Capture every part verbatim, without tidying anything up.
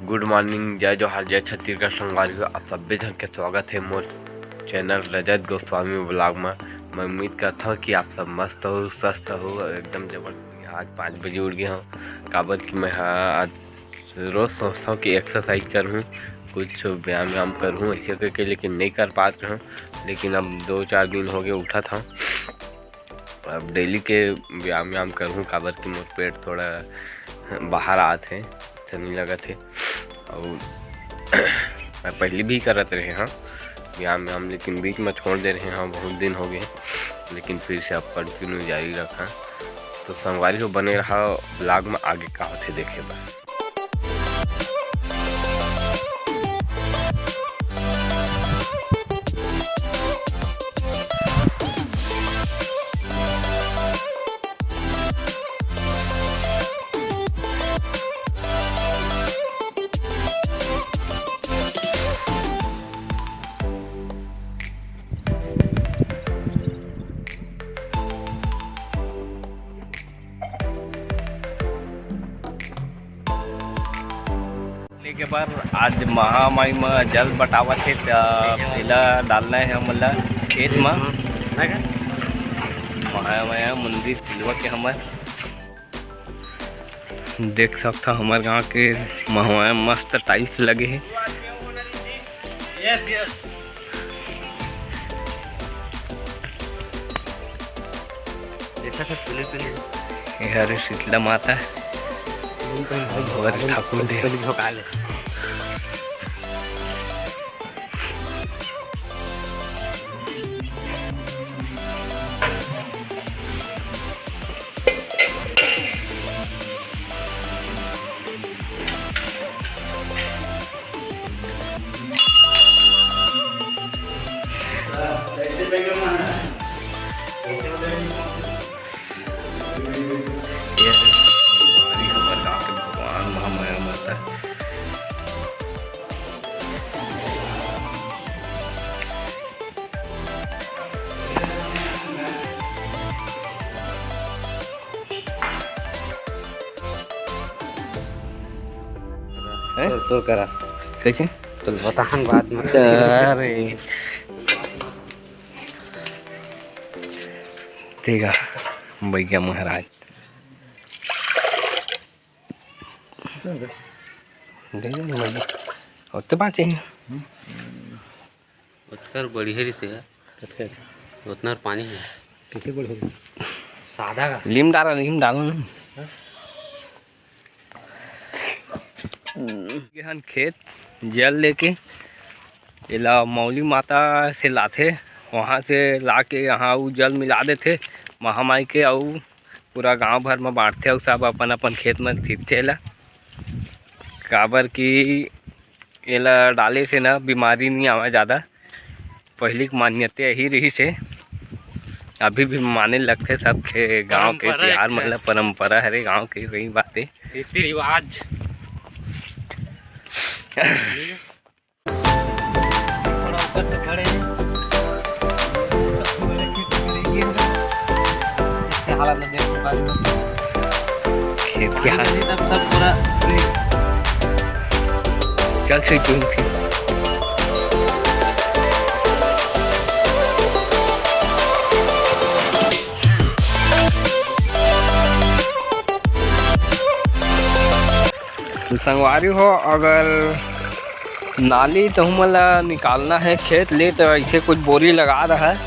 Good morning, जय जोहार, जय छत्तीसगढ़ संगवारी हो। आप सब्बे झन के स्वागत हे मोर चैनल रजत गोस्वामी व्लॉग म। मैं उम्मीद करत हव कि आप सब मस्त हो, स्वस्थ हो, एकदम जबरदस्त। आज पाँच बजे उठ गे हव, काबर कि मैं ह आज रोज सोचत हव कि एक्सरसाइज करहूँ, कुछ व्यायाम व्यायाम करहूँ ऐसे करके, लेकिन नइ कर पात रहूँ। लेकिन अब दो चार दिन हो गए उठत हव, अब डेली के व्यायाम व्यायाम करहूँ, काबर कि मोर पेट थोड़ा बाहर आत हे, अच्छा नइ लगत हे। अउ मैं पहली भी करत रहे हव व्यायाम व्यायाम, लेकिन बीच में छोड़ दे रहे हव, बहुत दिन हो गए, लेकिन फिर से अब कंटिन्यू जारी रखा। तो संगवारी हो, बने रहा व्लॉग में, आगे का होथे देखे बर। लेके बर आज महामाई म जल बटावत हे, त एला डालना हे हमन ला खेत म। महामाया मंदिर सिलवा के हमर देख सकथव, हमर गांव के महामाया मस्त टाइल्स लगे हे। देखा था पहले, पहले। ये हरे शीतला माता। नहीं तो भाई, भगवान झोंका ले, ठाकुर दे। पहले झोंका ले। ये है हमारी हमर गाँव के भगवान महामाया माता। हैं? तोर, तोर करा। कैसे? तो बताहन बात में। अरे। तेगा, बैगा महाराज। दे दे ना भाई। और तो बात है। ओतकर बढ़िया रहिस हे। ओतना पानी हे। कैसे बढ़िया रहिस? सादा का। लीम डाला, लीम डाला ना। ये हन खेत जल लेके, एला मौली माता से लाथे, वहाँ से लाके यहाँ उ जल मिला देथे महामाई के, अउ पूरा गांव भर म बांटथे, अउ सब अपन अपन खेत म छींचथे एला, काबर कि एला डाले से ना बीमारी नइ आवय जादा। पहिली के मान्यता यही रहिस हे, अभी भी माने लगथे सब खे-, गाँव के परंपरा तिहार एक मन ला, परंपरा हरे गाँव के, वही बात हे। रीति रिवाज। थोड़ा ऊपर से खड़े हैं। सबसे बड़े खेत में ये है। इसके हालत में देख के बाद में खेत के हाल। सब, सब पूरा चल, ठीक है, ठीक। तो संगवारी हो, अगर नाली तुमन ला निकालना है खेत ले, तो ऐसे कुछ बोरी लगा रहा है,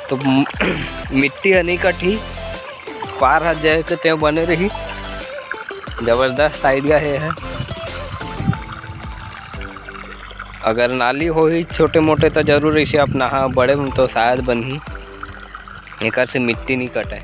तो म-, मिट्टी ह नहीं कटही, पार ह जाए के ते बने रही। जबरदस्त idea है, है। अगर नाली होही छोटे मोटे, तो जरूर इसे अपनाहा, बड़े में तो शायद बनही, एकर से मिट्टी नहीं कटे।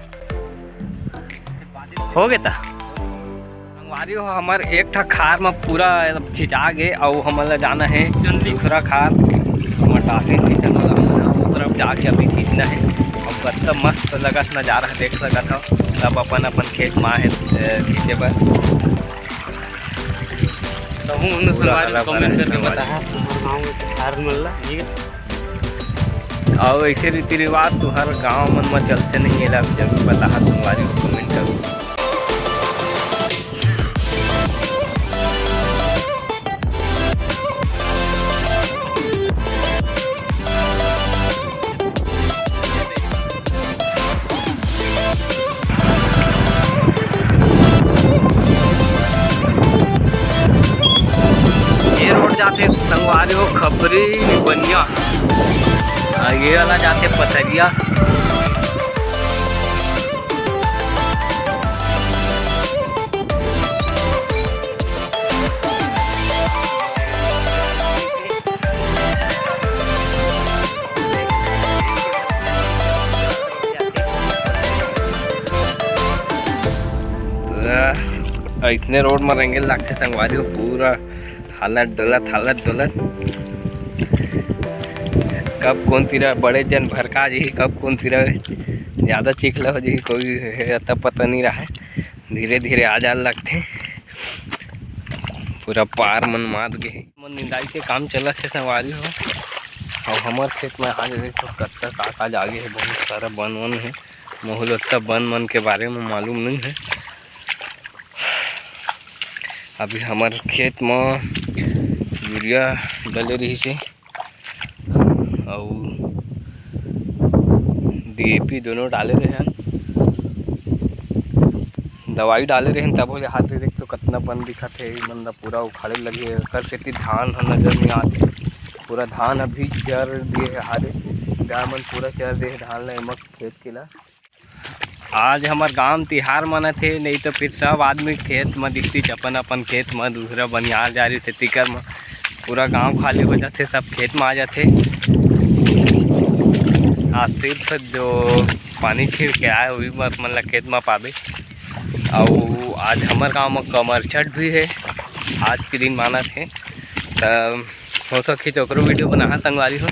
हो गे ता? संगवारी हो, हमर एक ठा खार म पूरा छिंचा गे, अउ हमन ला जाना हे दूसरा खार, हमर डाकिन खींचन वाला मन ह, ओ तरफ जाके अभी खींचना हे। अउ कतका मस्त लगत नजारा देख सकत हव, सब अपन अपन खेत म आहे, ए, खींचे बर। तो हूँ उन पूरा संगवारी हरा भरा comment करके संगवारी। बताहा, हमर गाँव में खार मन ला, ठीक है? अउ ऐसे रीति रिवाज तुहर गांव मन म चलथे नहीं, एला जरूर बताहा, संगवारी हो comment करो। खपरी निपनिया, आ, ये वाला जाथे पथरिया। अइसने रोड म रेंगे ल लागथे संगवारी हो, पूरा हालत डोलत, हालत डोलत। कब कोन तीरा बड़े जन भरका जही, कब कोन तीरा ज्यादा चिखला हो जही, कोई हे अता पता नहीं रहे। धीरे धीरे आ जाए लगथे। पूरा पार मन मात गे हे। मन निंदाई के काम चलत हे संगवारी हो। अउ हमर खेत में आज देख तो कतका का का जागे हे, बहुत सारा बन वन हे। मोहल ओतना बन मन के बारे में मालूम नहीं है। अभी हमर खेत में यूरिया डले रहिस हे अउ डीएपी दोनों डाले रहे हन, दवाई डाले रहे हन, तब हो हाथ दे देख तो कतना बन दिखत हे। मन ला पूरा उखाड़े लगे, एकर सेती धान ह नजर नहीं आत हे। पूरा धान अभी चर दिए हे हारे, गाय मन पूरा चर दिए हे धान ला एमा खेत के ला। आज हमर गांव तिहार मनत हे, नहीं तो फिर सब आदमी खेत म दिखतीच, अपन अपन खेत म। दूसरा बनिहार जा रही थे, तिकर म पूरा गांव खाली हो जाथे, सब खेत म आ जाथे। आज सिर्फ जो पानी छिड़ के आए, वही मत मन ला खेत म पाबे। अउ आज हमर गांव म कमरछठ भी हे, आज के दिन मानत हे, त हो सकही तो ओकरो वीडियो बनाहा संगवारी हो।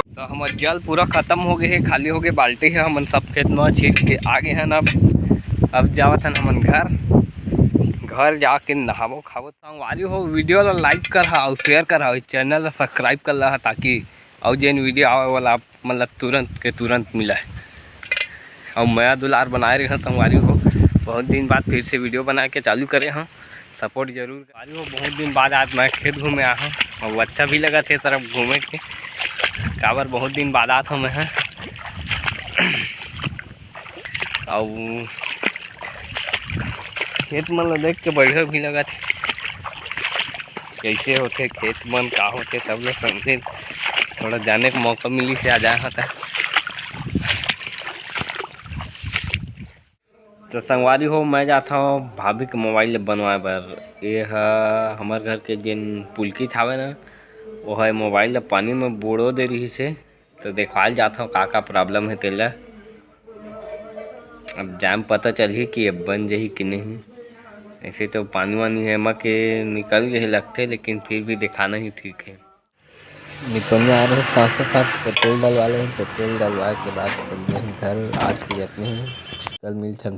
तो हमर जल पूरा खत्म हो गए हे, खाली हो गए बाल्टी हे। हमन सब खेत में छीट के आ गए हन। अब अब जावत हन हमन घर। घर जाके नहाबो खाबो। संगवारी हो, वीडियो ला लाइक करहा अउ शेयर करहा, अउ चैनल ला सब्सक्राइब कर लहा, ताकि अउ जेन वीडियो आवे वाला आप मन ला तुरंत के तुरंत मिले। अउ मया दुलार बनाए रहे संगवारी हो, बहुत दिन बाद फिर से वीडियो बना के चालू करे हन। सपोर्ट जरूर करियो। बहुत दिन बाद आज मैं खेत घूमे आ हूँ, अउ अच्छा भी लगत हे तरफ घूमे के, काबर बहुत दिन बाद आत हूँ मैं ह। अउ खेत मन ल देख के बढ़िया भी लगत हे, कैसे होथे खेत मन, का होथे, सब ल समझे, थोड़ा जाने के मौका मिली से आ जाए ह त। तो संगवारी हो, मैं जात हव भाभी के मोबाइल ल बनवाए बर। ये ह हमर घर के जेन पुलकित हावे ना, वो ह मोबाइल ल पानी में बुड़ो दे रहिस हे। तो देखवाल जात हव का का प्रॉब्लम हे तेला। अब जाए म पता चलही कि अब बन जही कि नहीं। ऐसे तो पानी वानी एमा के निकल गए लगथे, लेकिन फिर भी दिखाना ही ठीक है। निपनिया आ रहे, साथ साथ पेट्रोल डलवा ले। पेट्रोल डलवाए के बाद चल गए घर। आज के इतने ही, कल मिलथन